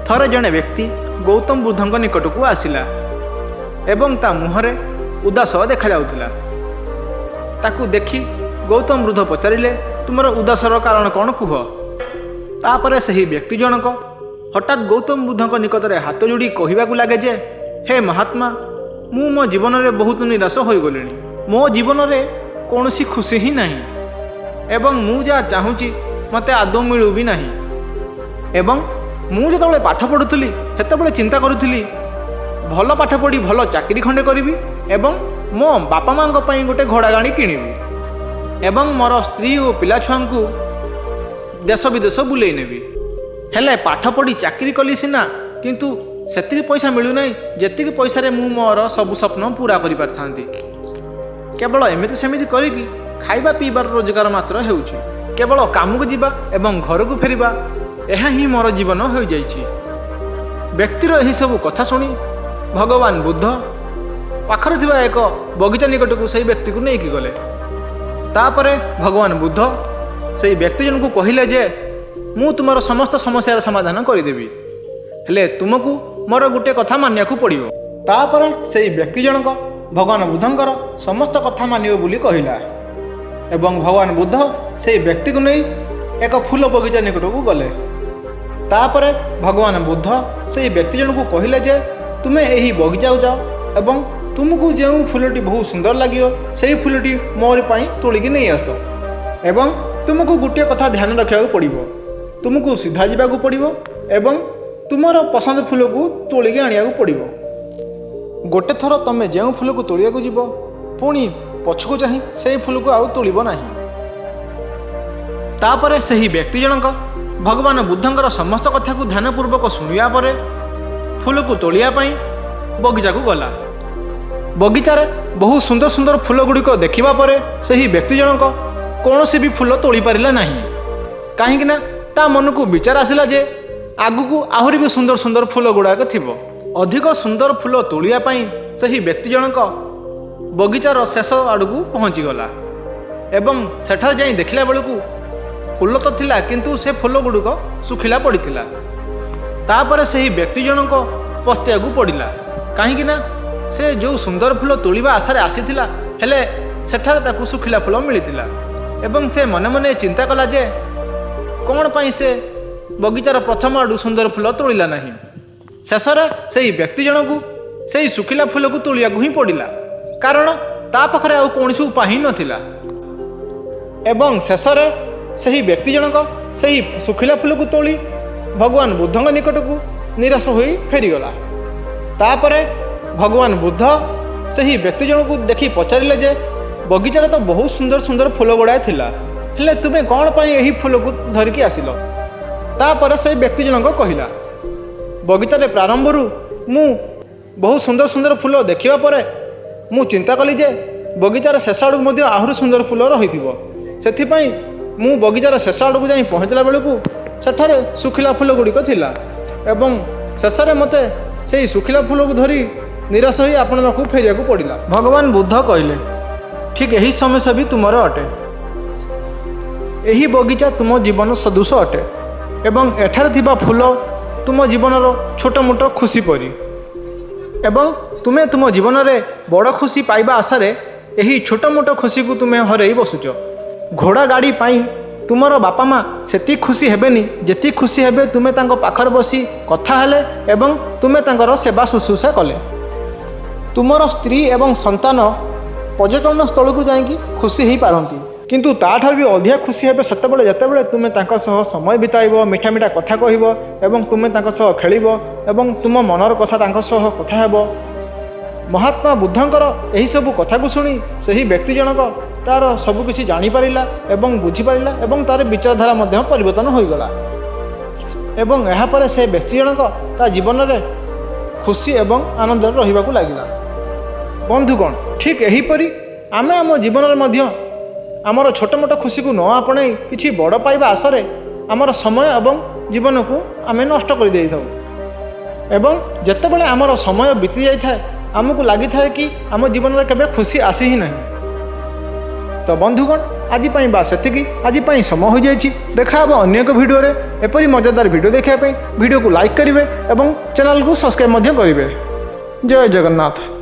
ଥରେ ଜଣେ ବ୍ୟକ୍ତି ଗୌତମ ବୁଦ୍ଧଙ୍କ ନିକଟକୁ ଆସିଲା ଏବଂ ତା ମୁହଁରେ ଉଦାସ ଦେଖାଯାଉଥିଲା। ତାକୁ ଦେଖି ଗୌତମ ବୁଦ୍ଧ ପଚାରିଲେ, ତୁମର ଉଦାସର କାରଣ କ'ଣ କୁହ। ତାପରେ ସେହି ବ୍ୟକ୍ତି ଜଣକ ହଠାତ୍ ଗୌତମ ବୁଦ୍ଧଙ୍କ ନିକଟରେ ହାତ ଯୋଡ଼ି କହିବାକୁ ଲାଗେ ଯେ, ହେ ମହାତ୍ମା, ମୁଁ ମୋ ଜୀବନରେ ବହୁତ ନିରାଶ ହୋଇଗଲିଣି। ମୋ ଜୀବନରେ କୌଣସି ଖୁସି ହିଁ ନାହିଁ ଏବଂ ମୁଁ ଯାହା ଚାହୁଁଛି ମୋତେ ଆଦୌ ମିଳୁ ବି ନାହିଁ। ଏବଂ ମୁଁ ଯେତେବେଳେ ପାଠ ପଢ଼ୁଥିଲି, ସେତେବେଳେ ଚିନ୍ତା କରୁଥିଲି ଭଲ ପାଠ ପଢ଼ି ଭଲ ଚାକିରି ଖଣ୍ଡେ କରିବି ଏବଂ ମୋ ବାପା ମାଆଙ୍କ ପାଇଁ ଗୋଟେ ଘୋଡ଼ା ଗାଡ଼ି କିଣିବି ଏବଂ ମୋର ସ୍ତ୍ରୀ ଓ ପିଲା ଛୁଆଙ୍କୁ ଦେଶ ବିଦେଶ ବୁଲେଇ ନେବି। ହେଲେ ପାଠ ପଢ଼ି ଚାକିରି କଲି ସିନା, କିନ୍ତୁ ସେତିକି ପଇସା ମିଳୁନାହିଁ ଯେତିକି ପଇସାରେ ମୁଁ ମୋର ସବୁ ସ୍ୱପ୍ନ ପୂରା କରିପାରିଥାନ୍ତି। କେବଳ ଏମିତି ସେମିତି କରିକି ଖାଇବା ପିଇବାର ରୋଜଗାର ମାତ୍ର ହେଉଛି। କେବଳ କାମକୁ ଯିବା ଏବଂ ଘରକୁ ଫେରିବା, ଏହା ହିଁ ମୋର ଜୀବନ ହୋଇଯାଇଛି। ବ୍ୟକ୍ତିର ଏହିସବୁ କଥା ଶୁଣି ଭଗବାନ ବୁଦ୍ଧ ପାଖରେ ଥିବା ଏକ ବଗିଚା ନିକଟକୁ ସେହି ବ୍ୟକ୍ତିକୁ ନେଇକି ଗଲେ। ତାପରେ ଭଗବାନ ବୁଦ୍ଧ ସେଇ ବ୍ୟକ୍ତି ଜଣକୁ କହିଲେ ଯେ, ମୁଁ ତୁମର ସମସ୍ତ ସମସ୍ୟାର ସମାଧାନ କରିଦେବି, ହେଲେ ତୁମକୁ ମୋର ଗୋଟିଏ କଥା ମାନିବାକୁ ପଡ଼ିବ। ତାପରେ ସେଇ ବ୍ୟକ୍ତି ଜଣକ ଭଗବାନ ବୁଦ୍ଧଙ୍କର ସମସ୍ତ କଥା ମାନିବ ବୋଲି କହିଲା ଏବଂ ଭଗବାନ ବୁଦ୍ଧ ସେଇ ବ୍ୟକ୍ତିକୁ ନେଇ ଏକ ଫୁଲ ବଗିଚା ନିକଟକୁ ଗଲେ। ତାପରେ ଭଗବାନ ବୁଦ୍ଧ ସେଇ ବ୍ୟକ୍ତି ଜଣକୁ କହିଲେ ଯେ, ତୁମେ ଏହି ବଗିଚାକୁ ଯାଅ ଏବଂ ତୁମକୁ ଯେଉଁ ଫୁଲଟି ବହୁତ ସୁନ୍ଦର ଲାଗିବ, ସେଇ ଫୁଲଟି ମୋରି ପାଇଁ ତୋଳିକି ନେଇ ଆସ। ଏବଂ ତୁମକୁ ଗୋଟିଏ କଥା ଧ୍ୟାନ ରଖିବାକୁ ପଡ଼ିବ, ତୁମକୁ ସିଧା ଯିବାକୁ ପଡ଼ିବ ଏବଂ ତୁମର ପସନ୍ଦ ଫୁଲକୁ ତୋଳିକି ଆଣିବାକୁ ପଡ଼ିବ। ଗୋଟେ ଥର ତୁମେ ଯେଉଁ ଫୁଲକୁ ତୋଳିବାକୁ ଯିବ, ପୁଣି ପଛକୁ ଚାହିଁ ସେଇ ଫୁଲକୁ ଆଉ ତୋଳିବ ନାହିଁ। ତାପରେ ସେହି ବ୍ୟକ୍ତି ଜଣକ ଭଗବାନ ବୁଦ୍ଧଙ୍କର ସମସ୍ତ କଥାକୁ ଧ୍ୟାନପୂର୍ବକ ଶୁଣିବା ପରେ ଫୁଲକୁ ତୋଳିବା ପାଇଁ ବଗିଚାକୁ ଗଲା। ବଗିଚାରେ ବହୁ ସୁନ୍ଦର ସୁନ୍ଦର ଫୁଲ ଗୁଡ଼ିକ ଦେଖିବା ପରେ ସେହି ବ୍ୟକ୍ତି ଜଣକ କୌଣସି ବି ଫୁଲ ତୋଳି ପାରିଲା ନାହିଁ, କାହିଁକି ନା ତା ମନକୁ ବିଚାର ଆସିଲା ଯେ ଆଗକୁ ଆହୁରି ବି ସୁନ୍ଦର ସୁନ୍ଦର ଫୁଲ ଗୁଡ଼ାକ ଥିବ। ଅଧିକ ସୁନ୍ଦର ଫୁଲ ତୋଳିବା ପାଇଁ ସେହି ବ୍ୟକ୍ତି ଜଣକ ବଗିଚାର ଶେଷ ଆଡ଼କୁ ପହଞ୍ଚିଗଲା ଏବଂ ସେଠାରେ ଯାଇ ଦେଖିଲା ବେଳକୁ ଫୁଲ ତ ଥିଲା, କିନ୍ତୁ ସେ ଫୁଲ ଗୁଡ଼ିକ ଶୁଖିଲା ପଡ଼ିଥିଲା। ତାପରେ ସେହି ବ୍ୟକ୍ତି ଜଣକ ପସ୍ତେଇବାକୁ ପଡ଼ିଲା, କାହିଁକି ନା ସେ ଯେଉଁ ସୁନ୍ଦର ଫୁଲ ତୋଳିବା ଆଶାରେ ଆସିଥିଲା, ହେଲେ ସେଠାରେ ତାକୁ ଶୁଖିଲା ଫୁଲ ମିଳିଥିଲା। ଏବଂ ସେ ମନେ ମନେ ଚିନ୍ତା କଲା ଯେ କ'ଣ ପାଇଁ ସେ ବଗିଚାର ପ୍ରଥମ ଆଡ଼ୁ ସୁନ୍ଦର ଫୁଲ ତୋଳିଲା ନାହିଁ। ଶେଷରେ ସେହି ବ୍ୟକ୍ତି ଜଣକୁ ସେଇ ଶୁଖିଲା ଫୁଲକୁ ତୋଳିବାକୁ ହିଁ ପଡ଼ିଲା, କାରଣ ତା ପାଖରେ ଆଉ କୌଣସି ଉପାୟ ହିଁ ନଥିଲା। ଏବଂ ଶେଷରେ ସେହି ବ୍ୟକ୍ତି ଜଣକ ସେହି ଶୁଖିଲା ଫୁଲକୁ ତୋଳି ଭଗବାନ ବୁଦ୍ଧଙ୍କ ନିକଟକୁ ନିରାଶ ହୋଇ ଫେରିଗଲା। ତାପରେ ଭଗବାନ ବୁଦ୍ଧ ସେହି ବ୍ୟକ୍ତି ଜଣକୁ ଦେଖି ପଚାରିଲେ ଯେ, ବଗିଚାରେ ତ ବହୁତ ସୁନ୍ଦର ସୁନ୍ଦର ଫୁଲ ଗୁଡ଼ାଏ ଥିଲା, ହେଲେ ତୁମେ କ'ଣ ପାଇଁ ଏହି ଫୁଲକୁ ଧରିକି ଆସିଲ? ତାପରେ ସେଇ ବ୍ୟକ୍ତି ଜଣକ କହିଲା, ବଗିଚାରେ ପ୍ରାରମ୍ଭରୁ ମୁଁ ବହୁତ ସୁନ୍ଦର ସୁନ୍ଦର ଫୁଲ ଦେଖିବା ପରେ ମୁଁ ଚିନ୍ତା କଲି ଯେ ବଗିଚାର ଶେଷ ଆଡ଼କୁ ମଧ୍ୟ ଆହୁରି ସୁନ୍ଦର ଫୁଲ ରହିଥିବ। ସେଥିପାଇଁ ମୁଁ ବଗିଚାର ଶେଷ ଆଡ଼କୁ ଯାଇ ପହଞ୍ଚିଲା ବେଳକୁ ସେଠାରେ ଶୁଖିଲା ଫୁଲ ଗୁଡ଼ିକ ଥିଲା ଏବଂ ଶେଷରେ ମୋତେ ସେଇ ଶୁଖିଲା ଫୁଲକୁ ଧରି ନିରାଶ ହୋଇ ଆପଣଙ୍କ ପାଖକୁ ଫେରିବାକୁ ପଡ଼ିଲା। ଭଗବାନ ବୁଦ୍ଧ କହିଲେ, ଠିକ୍ ଏହି ସମସ୍ୟା ବି ତୁମର ଅଟେ। ଏହି ବଗିଚା ତୁମ ଜୀବନ ସଦୃଶ ଅଟେ ଏବଂ ଏଠାରେ ଥିବା ଫୁଲ ତୁମ ଜୀବନର ଛୋଟ ମୋଟ ଖୁସି ପରି। ଏବଂ ତୁମେ ତୁମ ଜୀବନରେ ବଡ଼ ଖୁସି ପାଇବା ଆଶାରେ ଏହି ଛୋଟ ମୋଟ ଖୁସିକୁ ତୁମେ ହରେଇ ବସୁଛ। ଘୋଡ଼ା ଗାଡ଼ି ପାଇଁ ତୁମର ବାପା ମା ସେତିକି ଖୁସି ହେବେନି, ଯେତିକି ଖୁସି ହେବେ ତୁମେ ତାଙ୍କ ପାଖରେ ବସି କଥା ହେଲେ ଏବଂ ତୁମେ ତାଙ୍କର ସେବା ଶୁଶ୍ରୂଷା କଲେ। ତୁମର ସ୍ତ୍ରୀ ଏବଂ ସନ୍ତାନ ପର୍ଯ୍ୟଟନ ସ୍ଥଳକୁ ଯାଇକି ଖୁସି ହେଇପାରନ୍ତି, କିନ୍ତୁ ତାଠାରୁ ବି ଅଧିକା ଖୁସି ହେବେ ସେତେବେଳେ, ଯେତେବେଳେ ତୁମେ ତାଙ୍କ ସହ ସମୟ ବିତାଇବ, ମିଠା ମିଠା କଥା କହିବ ଏବଂ ତୁମେ ତାଙ୍କ ସହ ଖେଳିବ ଏବଂ ତୁମ ମନର କଥା ତାଙ୍କ ସହ କଥା ହେବ। ମହାତ୍ମା ବୁଦ୍ଧଙ୍କର ଏହିସବୁ କଥାକୁ ଶୁଣି ସେହି ବ୍ୟକ୍ତି ଜଣକ ତାର ସବୁକିଛି ଜାଣିପାରିଲା ଏବଂ ବୁଝିପାରିଲା ଏବଂ ତାର ବିଚାରଧାରା ମଧ୍ୟ ପରିବର୍ତ୍ତନ ହୋଇଗଲା। ଏବଂ ଏହାପରେ ସେ ବ୍ୟକ୍ତି ଜଣକ ତା ଜୀବନରେ ଖୁସି ଏବଂ ଆନନ୍ଦରେ ରହିବାକୁ ଲାଗିଲା। ବନ୍ଧୁଗଣ, ଠିକ୍ ଏହିପରି ଆମେ ଆମ ଜୀବନରେ ମଧ୍ୟ ଆମର ଛୋଟ ମୋଟ ଖୁସିକୁ ନ ଆପଣେଇ କିଛି ବଡ଼ ପାଇବା ଆଶାରେ ଆମର ସମୟ ଏବଂ ଜୀବନକୁ ଆମେ ନଷ୍ଟ କରିଦେଇଥାଉ। ଏବଂ ଯେତେବେଳେ ଆମର ସମୟ ବିତି ଯାଇଥାଏ, ଆମକୁ ଲାଗିଥାଏ କି ଆମ ଜୀବନରେ କେବେ ଖୁସି ଆସି ହିଁ ନାହିଁ। ତ ବନ୍ଧୁଗଣ, ଆଜି ପାଇଁ ବାସ୍ ସେତିକି। ଆଜି ପାଇଁ ସମୟ ହୋଇଯାଇଛି। ଦେଖା ହେବ ଅନ୍ୟ ଏକ ଭିଡ଼ିଓରେ। ଏପରି ମଜାଦାର ଭିଡ଼ିଓ ଦେଖିବା ପାଇଁ ଭିଡ଼ିଓକୁ ଲାଇକ୍ କରିବେ ଏବଂ ଚ୍ୟାନେଲକୁ ସବସ୍କ୍ରାଇବ୍ ମଧ୍ୟ କରିବେ। ଜୟ ଜଗନ୍ନାଥ।